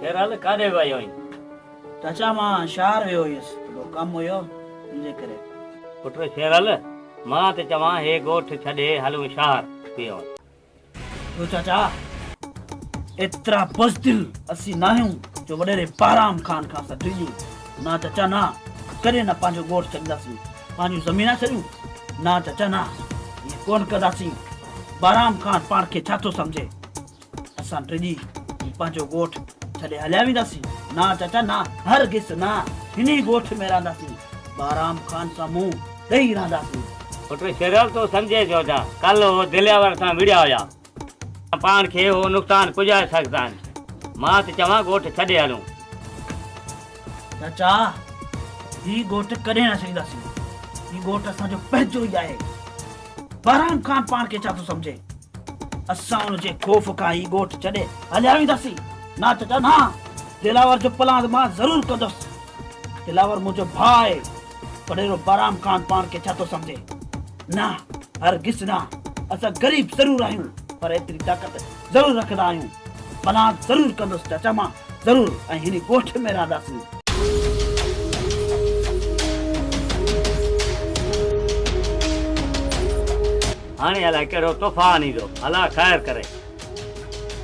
شيرال ڪاڏي ويو آهين؟ چاچا مان شهر ويو هيس، ٿورو ڪم هيو ان جي ڪري. پٽ شيرل، مان ته چوان هي ڳوٺ ڇڏي هلون شهر پيو. ڇو چاچا، ايترا بزدل اسين ناهيون جو وڏيري بهرام خان کان اسان ڊڄون. نه چاچا نه، ڪڏهن نه پنهنجو ڳوٺ ڇڏينداسين، پنهنجون زمينان ڇڏيون؟ نه چاچا نه، ائين ڪونه ڪنداسين. بهرام خان پاڻ کي ڇا ٿو سمجهي؟ اسان ڊڄي پنهنجو ڳوٺ ڇڏي هليا وينداسين؟ نه چاچا نه، هرگز نه، هن ئي ڳوٺ ۾ رهنداسين، بهرام خان سان منهن ڏئي رهنداسين. پٽ شيرل تون سمجهين ڇو ٿا، ڪلهه هو دلياور سان وڙهيا هيا، پاڻ کي هو نقصان پڄائي سگهندا آهن، مان ته چوان ڳوٺ ڇڏي هلون. چاچا هي ڳوٺ ڪڏهن نه ڇڏينداسين، هي ڳوٺ اسان جو پنهنجو ئي آهي، بهرام خان پاڻ کي ڇا ٿو سمجهي؟ اسان ان جي خوف کان هي ڳوٺ ڇڏي هليا وينداسين. نه چچا نه، دلاور جو پلاند مان ضرور ڪندس. دلاور منهنجو ڀاء آهي. وڏيرو بهرام خان پاڻ کي ڇا ٿو سمجهي؟ نه، هرگز نه. اسان غريب ضرور آهيون، پر ايتري طاقت ضرور رکندا آهيون. پلاند ضرور ڪندس چاچا مان ضرور ۽ هن ڳوٺ ۾ رهنداسين. هاڻي الائي ڪهڙو طوفان ايندو. الله خير ڪري.